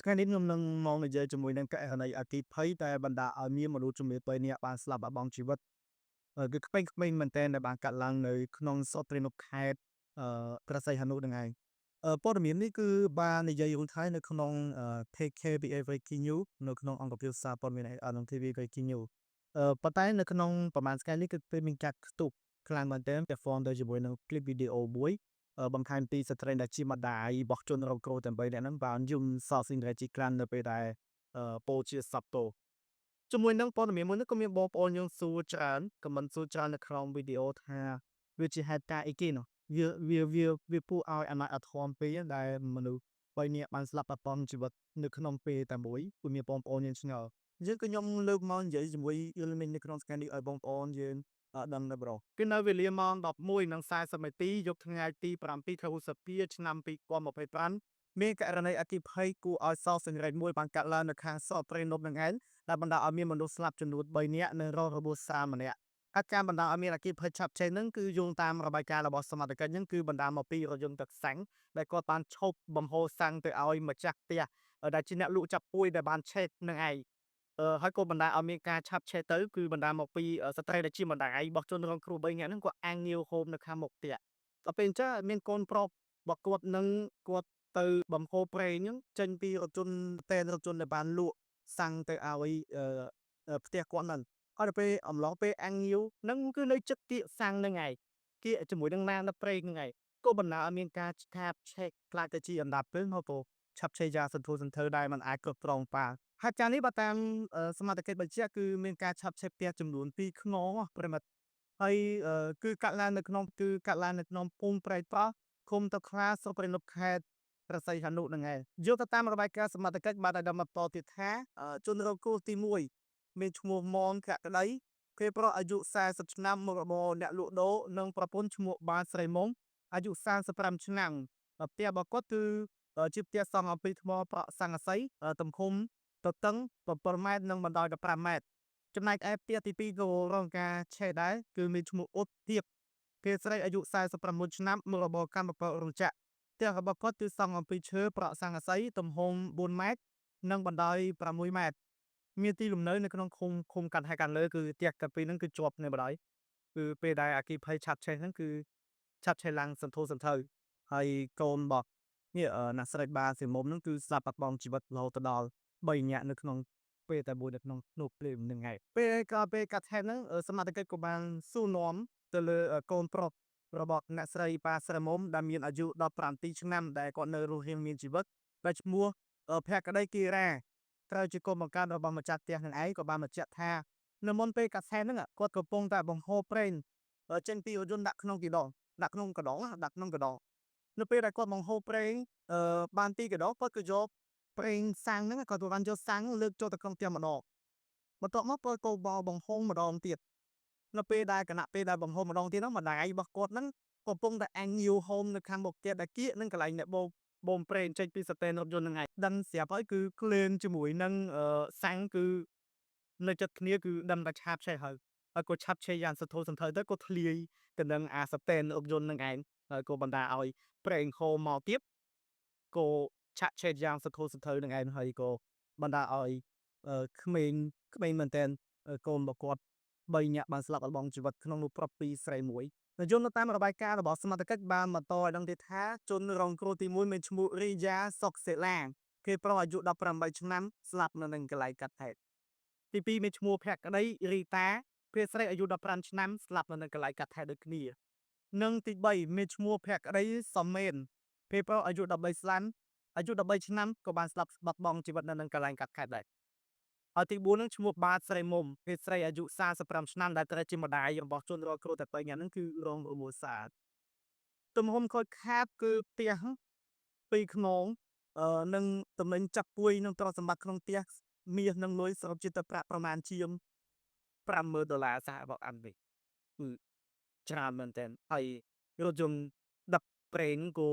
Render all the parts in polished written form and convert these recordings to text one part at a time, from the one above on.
ថ្ងៃនេះខ្ញុំនឹងមកនិយាយជាមួយនឹងករណីអគ្គិភ័យដែលបណ្ដាលឲ្យមានមនុស្សចំនួន3នាក់បានស្លាប់បាត់បង់ជីវិតគឺក្មេងៗមែនទែនដែលបានកាត់ឡើងនៅក្នុងស្រុកព្រៃនប់ខេត្តព្រះសីហនុហ្នឹងឯងព័ត៌មាននេះគឺបាននិយាយរួចហើយនៅក្នុង KKPA Breaking News នៅក្នុងអង្គភាពសារព័ត៌មាន ANN TV Breaking News ប៉ុន្តែនៅក្នុងប្រហែលថ្ងៃនេះគឺពេលមានការផ្ទុះខ្លាំងមែនទែនពាក់ព័ន្ធទៅជាមួយនឹង clip video មួយបង្ហាញពីស្ត្រីដែលជាម្ដាយរបស់ជនរងគ្រោះទាំង3នាក់ហ្នឹងបានយំសោកសង្រេងជាខ្លាំងនៅពេលដែលពោលជាសពតោជាមួយនឹងព័ត៌មានមួយនេះក៏មានបងប្អូនយើងសួរច្រើន comment សួរច្រើននៅក្នុងវីដេអូថាវាជាហេតុការណ៍អីគេនោះវាវាវាវាគួរឲ្យអាណត្តិអាធមពេកដែលមនុស្ស3នាក់បានស្លាប់បាត់បង់ជីវិតនៅក្នុងពេលតែមួយគឺមានបងប្អូនយើងឆ្ងល់អញ្ចឹងគឺខ្ញុំលើកមកនិយាយជាមួយ Element នៅក្នុងថ្ងៃនេះឲ្យបងប្អូនយើងដឹងដែរប្រុសគឺនៅវេលាម៉ោង11:40នាទីយប់ថ្ងៃទី7ខែឧសភាឆ្នាំ2025មានករណីអគ្គិភ័យគួរឲ្យសោកសង្រេងមួយបានកើតឡើងនៅខាងស្រុកព្រៃនប់នឹងឯងដែលបណ្ដាលឲ្យមានមនុស្សស្លាប់ចំនួន3នាក់និងរងរបួសស្រាលម្នាក់ហេតុការណ៍បណ្ដាលឲ្យមានអគ្គិភ័យឆាបឆេះហ្នឹងគឺយោងតាមរបាយការណ៍របស់សមត្ថកិច្ចហ្នឹងគឺបណ្ដាលមកពីរថយន្តដឹកសាំងដែលគាត់បានឈប់បំហូរសាំងទៅឲ្យម្ចាស់ផ្ទះដែលជាអ្នកលក់ចាប់ពួយដែលបានឆេះនឹងឯងហើយក៏បណ្ដាលឲ្យមានការឆាបឆេះទៅគឺបណ្ដាលមកពីស្ត្រីដែលជាម្ដាយរបស់ជនរងគ្រោះ3នាក់ហ្នឹងគាត់អាំងងាវហូបនៅខាងមុខផ្ទះដល់ពេលអញ្ចឹងមានកូនប្រុសរបស់គាត់នឹងគាត់ទៅបំហូរប្រេងហ្នឹងចេញពីរថយន្តតែរថយន្តដែលបានលក់សាំងទៅឲ្យផ្ទះគាត់ហ្នឹងហើយដល់ពេលអំឡុងពេលអាំងងាវហ្នឹងគឺនៅចិត្តគៀកសាំងហ្នឹងឯងគៀកជាមួយនឹងឡានដឹកប្រេងហ្នឹងឯងក៏បណ្ដាលឲ្យមានការឆាបឆេះខ្លាចទៅជាអណ្ដាតភ្លើងហើយក៏ឆាប់ឆេះយ៉ាងសន្ធោសន្ធៅដែលมันអាចគ្រប់គ្រងបានហេតុការណ៍នេះបើតាមសមត្ថកិច្ចបញ្ជាក់គឺមានការឆាបឆេះផ្ទះចំនួន2ខ្នងប្រិមិត្តហើយគឺកាត់ឡើងនៅក្នុងគឺកាត់ឡើងនៅក្នុងភូមិព្រែកប្រោះឃុំតខ្លាស្រុកព្រៃនប់ខេត្តព្រះសីហនុហ្នឹងឯងយកទៅតាមរបាយការណ៍សមត្ថកិច្ចបានឲ្យដឹងបន្តទៀតថាជនរងគ្រោះទី1មានឈ្មោះមនភក្តីគេប្រុសអាយុ40ឆ្នាំមុខរបរអ្នកលក់ដូរនិងប្រពន្ធឈ្មោះបានស្រីមុំអាយុ35ឆ្នាំផ្ទះរបស់គាត់គឺជាផ្ទះសង់អំពីថ្មប្រក់ស័ង្កសីទំហំទទឹង7ម៉ែត្រនិងបណ្ដោយ15ម៉ែត្រចំណែកឯផ្ទះទី2ក៏រងការឆេះដែរគឺមានឈ្មោះអ៊ុតធៀបគេស្រីអាយុ49ឆ្នាំមុខរបរកម្មកររោងចក្រផ្ទះរបស់គាត់គឺសង់អំពីឈើប្រក់ស័ង្កសីទំហំ4ម៉ែត្រនិងបណ្ដោយ6ម៉ែត្រមានទីលំនៅនៅក្នុងឃុំឃុំកាត់ហើយកាន់លើគឺផ្ទះតែពីរហ្នឹងគឺជាប់គ្នាបណ្ដោយគឺពេលដែលអគ្គិភ័យឆាប់ឆេះហ្នឹងគឺឆាប់ឆេះឡើងសន្ធោសន្ធៅហើយកូនរបស់នេះអ្នកស្រីបាសិមុំហ្នឹងគឺស្លាប់បាត់បង់ជីវិតរហូតដល់3នាក់នៅក្នុងពេលតែមួយនៅក្នុងនោះភ្លាមហ្នឹងឯងពេលក្រោយពេលកាត់ហេតុហ្នឹងសមត្ថកិច្ចក៏បានសួរនាំទៅលើកូនប្រុសរបស់អ្នកស្រីប៉ាស្រីមុំដែលមានអាយុ17ឆ្នាំដែលគាត់នៅរស់រានមានជីវិតដែលឈ្មោះភក្តីគីរ៉ាត្រូវជាកូនបង្កើតរបស់ម្ចាស់ផ្ទះនឹងឯងក៏បានបញ្ជាក់ថានៅមុនពេលកាត់ហេតុហ្នឹងគាត់កំពុងតែបង្ហូរប្រេងចេញពីរថយន្តដាក់ក្នុងគីដងដាក់ក្នុងកដងដាក់ក្នុងកដងនៅពេលដែលគាត់បង្ហូរប្រេងបានទីកដងគាត់ក៏យកប្រេងសាំងហ្នឹងគាត់បានយកសាំងលើកចូលទៅក្នុងផ្ទះម្ដងបន្ទាប់មកគាត់ក៏បបង្ហូរម្ដងទៀតនៅពេលដែលគណៈពេលដែលបង្ហូរម្ដងទៀតហ្នឹងម្ដាយរបស់គាត់ហ្នឹងកំពុងតែអាំងងាវហូមនៅខាងមុខផ្ទះដែលគៀកនឹងកន្លែងអ្នកបូបូមប្រេងចេញពីសតេនរថយន្តហ្នឹងឯងដឹងស្រាប់ហើយគឺក្លែនជាមួយនឹងសាំងគឺនៅចិត្តគ្នាគឺដឹងតែឆាបឆេះហើយហើយក៏ឆាប់ឆេះយ៉ាងសន្ធោសន្ធៅទៅក៏ធ្លាយទៅនឹងអាសតេនរថយន្តហ្នឹងឯងហើយក៏បណ្ដាឲ្យប្រេងហូរមកទៀតក៏ឆាក់ឆេះយ៉ាងសន្ធោសន្ធៅនឹងឯងហើយក៏បណ្ដាឲ្យក្មេងក្មេងមែនតើកូនរបស់គាត់3នាក់បានស្លាប់បាត់បង់ជីវិតក្នុងនោះប្រុស2ស្រី1នយោនៅតាមរបាយការណ៍របស់សមត្ថកិច្ចបានបន្តឲ្យដឹងទៀតថាជនរងគ្រោះទី1មានឈ្មោះរីយ៉ាសុកសេឡាគេប្រុសអាយុ18ឆ្នាំស្លាប់នៅនឹងកន្លែងកាត់ហេតុទី2មានឈ្មោះភក្តីរីតាភេទស្រីអាយុ15ឆ្នាំស្លាប់នៅនឹងកន្លែងកាត់ហេតុដូចគ្នានិងទី3មានឈ្មោះភក្តីសំមេនភេទប្រុសអាយុ13ឆ្នាំអាយុ13ឆ្នាំក៏បានស្លាប់បាត់បង់ជីវិតនៅនឹងកន្លែងកាត់ហេតុដែរហើយទី4ហ្នឹងឈ្មោះបាទស្រីមុំភេទស្រីអាយុ45ឆ្នាំដែលត្រូវជាម្ដាយរបស់ជនរងគ្រោះតែ3នាក់ហ្នឹងគឺរងរបួសស្អាតទំហំខូចខាតគឺផ្ទះពីរខ្នងនិងតំណែងចាប់ពួយនិងទ្រព្យសម្បត្តិក្នុងផ្ទះមាសនិងលុយសរុបជាទឹកប្រាក់ប្រមាណជាង50000ដុល្លារសហរដ្ឋអាមេរិកគឺច្រើនមែនទែនហើយរថយន្តដឹកប្រេងក៏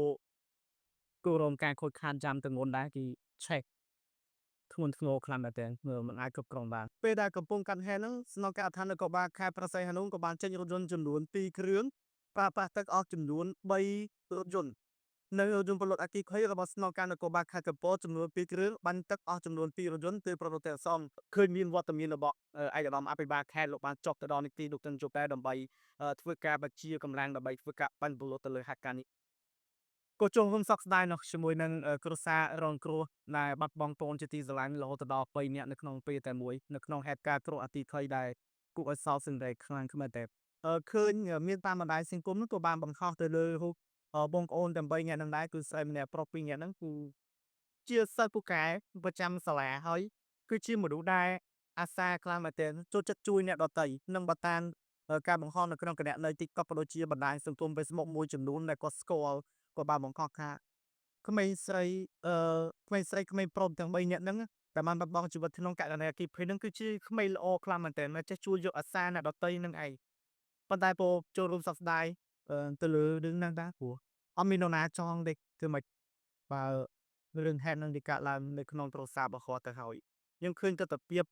រងការខូចខាតចាំទងន់ដែរគឺឆេះធ្ងន់ធ្ងរខ្លាំងមែនទែនមិនអាចគ្រប់គ្រងបានពេលដែលកំពុងកាត់ហេតុហ្នឹងស្នងការដ្ឋាននគរបាលខេត្តព្រះសីហនុក៏បានចេញរថយន្តចំនួន2គ្រឿងប្រើប្រាស់ទឹកអស់ចំនួន3រថយន្ត នៅរថយន្តពលរដ្ឋអគ្គិភ័យរបស់ស្នងការនគរបាលខេត្តកំពតចំនួន2គ្រឿងបាញ់ទឹកអស់ចំនួន2រថយន្តទើបប្រទះអាសន្នឃើញមានវត្តមានរបស់ឯកឧត្តមអភិបាលខេត្តលោកបានចុះទៅដល់នីតិលោកទាំងជប់ដែរដើម្បីធ្វើការបញ្ជាកម្លាំងដើម្បីធ្វើការបាញ់ពលរដ្ឋទៅលើហេតុការណ៍នេះក៏ចូលរួមសោកស្ដាយនោះជាមួយនឹងគ្រួសាររងគ្រោះដែលបាត់បង់កូនជាទីស្រឡាញ់រហូតដល់3នាក់នៅក្នុងពេលតែមួយនៅក្នុងហេតុការណ៍គ្រោះអគ្គិភ័យដែលគួរឲ្យសោកសង្រេងខ្លាំងមែនទែនឃើញមានតាមបណ្ដាញសង្គមនោះក៏បានបង្ហោះទៅលើរូបបងប្អូនទាំង3នាក់ហ្នឹងដែរគឺស្រីម្នាក់ប្រុស2នាក់ហ្នឹងគឺជាសិស្សពូកែប្រចាំសាលាហើយគឺជាមនុស្សដែលអាសាខ្លាំងមែនទែនចូលចិត្តជួយអ្នកដទៃនិងបើតាមការបង្ហោះនៅក្នុងគណនី TikTok ក៏ដូចជាបណ្ដាញសង្គម Facebook មួយចំនួនដែលគាត់ស្គាល់គាត់បានបង្ហោះថាក្មេងស្រីអឺក្មេងស្រីក្មេងប្រុសទាំង3នាក់ហ្នឹងតែបានបាត់បង់ជីវិតក្នុងករណីអគ្គិភ័យហ្នឹងគឺជាក្មេងល្អខ្លាំងមែនទែនចេះជួយយកអាសាអ្នកដទៃនឹងឯងប៉ុន្តែពោចូលរួមសោកស្ដាយទៅលើរឿងហ្នឹងដែរព្រោះអត់មាននរណាចង់ទេគឺមិនបើរឿងហេតុនឹងវាកើតឡើងនៅក្នុងគ្រួសាររបស់គាត់ទៅហើយខ្ញុំឃើញទស្សនភាព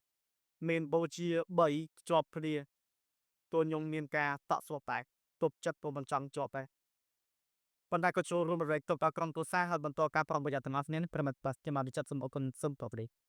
មានបូជា3ជាប់គ្នាតួខ្ញុំមានការតក់ស្លុតដែរទប់ចិត្តក៏មិនចង់ជាប់ដែរប៉ុន្តែក៏ចូលរួមរែកទុកដល់ក្រុមគ្រួសារហើយបន្តការប្រុងប្រយ័ត្នទាំងអស់គ្នាប្រិមត្តបាទខ្ញុំអនុចិត្តសូមអរគុណសូមតបនេះ។